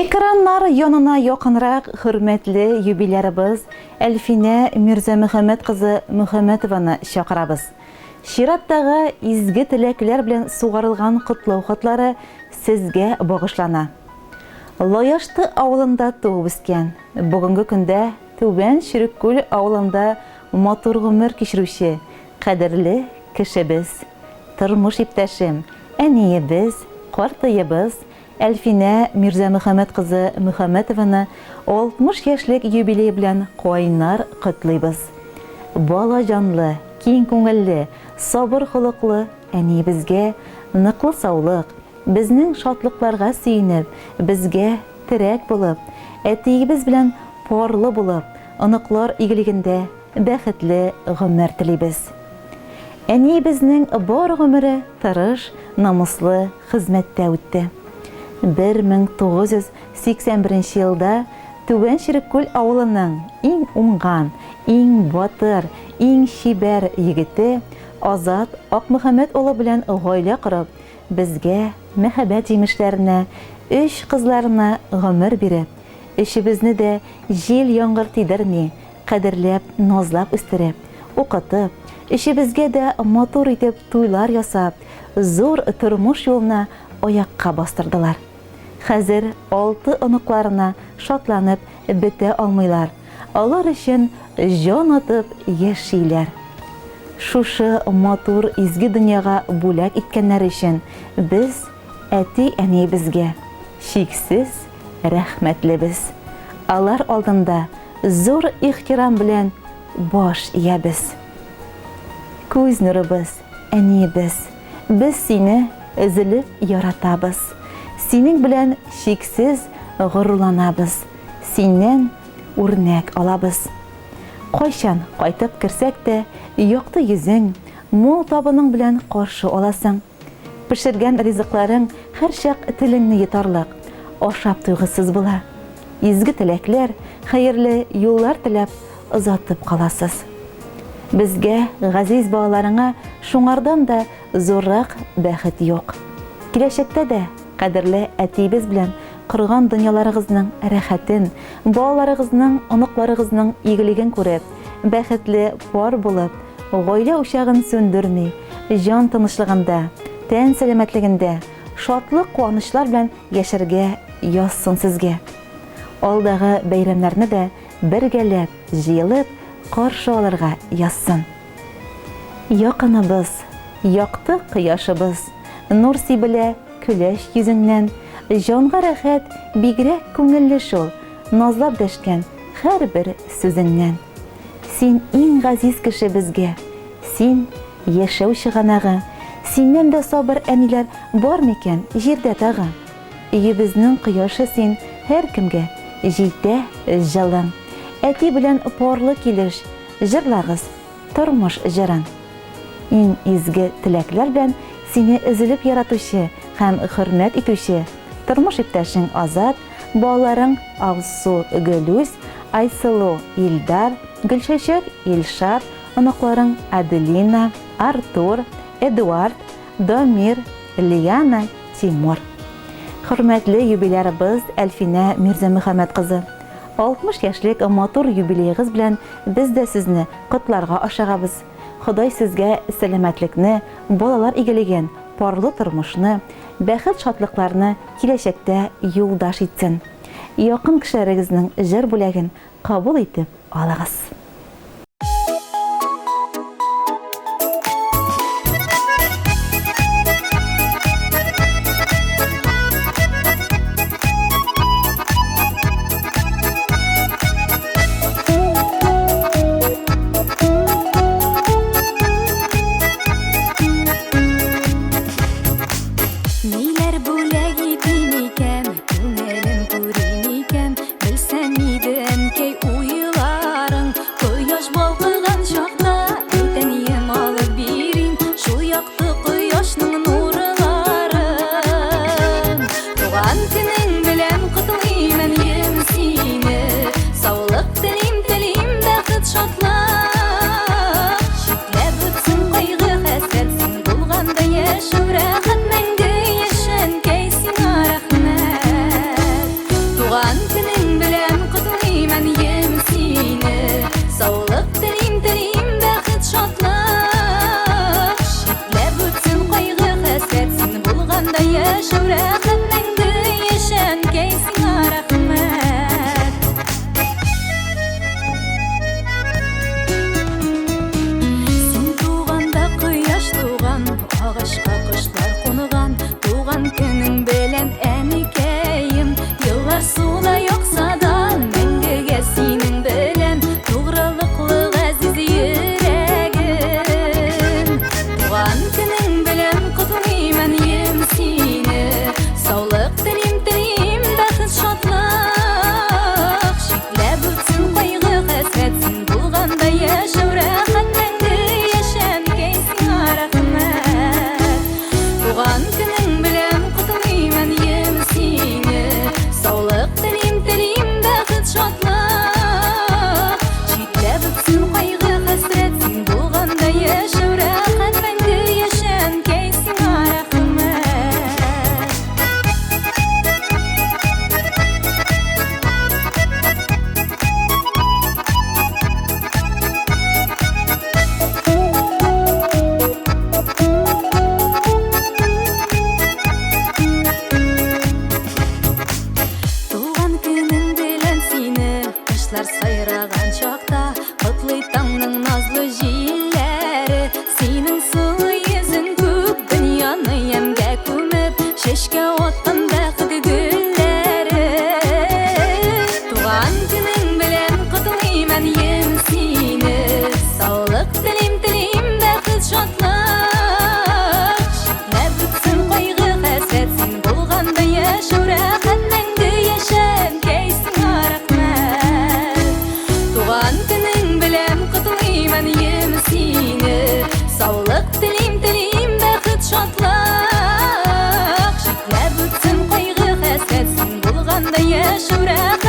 Экраннар янына якынрак хөрмәтле юбилярыбыз Әлфинә Мирзамөхәммәт кызы Мөхәммәтованы чакырабыз. Чираттагы изге теләкләр белән сугарылган котлау хатлары сезгә багышлана. Лояшты авылында туып үскән, бүгенге көндә Түбән Чиреккүл авылында матур гомер кичерүче кадерле кешебез, тормыш иптәшем, әниебез, картыебыз Әлфинә Мирзамөхәммәт кызы Мөхәммәтованы 60 яшьлек юбилее белән кайнар котлыйбыз. Бала җанлы, киң күңелле, сабыр холыклы әниебезгә ныклы саулык, безнең шатлыкларга сөенеп, безгә терәк булып, әтиебез белән парлы булып, оныклар игелегендә бәхетле гомер телибез. Әниебезнең бар гомере тырыш, намуслы хезмәттә үтте. 1981 елда Түбән Череккүл авылының иң уңган, иң батыр, иң чибәр егете Азат Акмөхәммәт улы белән гаилә корып, безгә, мәхәббәт җимешләренә, өч кызларына гомер биреп, өчебезне дә җил-яңгыр тидерми, кадерләп, назлап үстереп, укытып, өчебезгә дә матур итеп туйлар ясап, зур тормыш юлына аякка бастырдылар. Хәзер алты оныкларына шатланып бетә алмыйлар, алар өчен җан атып яшиләр. Шушы матур изге дөньяга бүләк иткәннәре өчен без әти-әниебезгә чиксез рәхмәтлебез. Алар алдында зур ихтирам белән баш иябез. Күз нурыбыз, әниебез, без сине өзелеп яратабыз. Синең белән чиксез горурланабыз, синнән үрнәк алабыз. Кайчан кайтып керсәк тә, якты йөзең, мул табының белән каршы аласың. Пешергән ризыкларың һәрчак телеңне йотарлык, ашап туйгысыз була. Изге теләкләр, хәерле юллар теләп озатып каласыз. Безгә, газиз балаларыңа шуңардан да зуррак бәхет юк. Киләчәктә дә кадерле әтиебез белән корган дөньяларыгызның рәхәтен, балаларыгызның, оныкларыгызның игелеген күреп, бәхетле пар булып, Гаилә учагын сүндерми, җан тынычлыгында, тән сәламәтлегендә, шатлык-куанычлар белән яшәргә язсын сезгә. Алдагы бәйрәмнәрне дә бергәләп җыелып каршы алырга язсын. Якыныбыз, якты кояшыбыз, нур сибелә көләч йөзеңнән, җанга рәхәт, бигрәк күңелле шул, назлап дәшкән һәрбер сүзеңнән. Син иң газиз кеше безгә, Син, яшәү чыганагы. Синнән дә сабыр әниләр Бар микән җирдә тагы? Өебезнең кояшы син, Һәркемгә җитә җылың. Әти белән парлы килеш Җырлагыз тормыш җырын. Иң изге теләкләр белән сине өзелеп яратучы һәм хөрмәт итүче тормыш иптәшең Азат, Балаларың Алсу, Гөлүс, Айсылу, Илдар, Гөлчәчәк, Илшат, оныкларың Аделина, Артур, Эдуард, Дамир, Лиана, Тимур. Хөрмәтле юбилярыбыз Әлфинә Мирзамөхәммәт кызы! 60 яшьлек матур юбилеегыз белән без дә сезне котларга ашыгабыз. Ходай сезгә сәламәтлекне, балалар игелеген, парлы тормышны, бәхет-шатлыкларны киләчәктә юлдаш итсен. Якын кешеләрегезнең җыр бүләген кабул итеп алыгыз. Ниләр бүләк итим икән, күңелем күрим икән, Белсәм иде, әнкәй, уйларың. Кояш балкыган чакта, әйт, әнием, алып бирим Шул якты кояшның нурларын. Туган көнең белән котлыйм, әнием, сине. Саулык телим, телим бәхет, шатлык. Читләп үтсен кайгы, хәсрәт, син булганда яшәү рәхәт. Мәңге яшә, әнкәй, сиңа рәхмәт. яшәү рәхәт, мәңге яшә, әнкәй, сиңа рәхмәт. Син туганда кояш туган, агачка кошлар кунган. Туган көнең белән, әникәем, еллар суда акса да, мәңгегә синең белән тугрылыклы газиз йөрәгем. Туган көнең белән котлыйм, әнием, сине. Саулык телим, телим, бәхет, шатлык. Читләп үтсен кайгы, хәсрәт, син булганда яшәү рәхәт, мәңге яшә, әнкәй, сиңа рәхмәт. Туган көнең белән котлыйм, әнием, сине. Саулык телим, телим, бәхет, шатлык. Читләп үтсен кайгы, хәсрәт, син булганда яшәү рәхәт, мәңге яшә, әнкәй, сиңа рәхмәт. Туган көнең белән сине, кошлар сайраган чакта, котлый таңның назлы җилләре. Синең сылу йөзең күк дөньяны ямьгә күмеп, чәчкә аткан бәхет гөлләре. Туган көнең белән котлыйм, әнием, сине. Саулык телим, телим, бәхет, шатлык. Читләп үтсен кайгы, хәсрәт, син булганда яшәү рәхәт, мәңге яшә, әнкәй, сиңа рәхмәт. Туган көнең белән котлыйм, әнием, сине. Саулык телим, телим, бәхет, шатлык. Читләп үтсен кайгы, хәсрәт, син булганда яшәү рәхәт.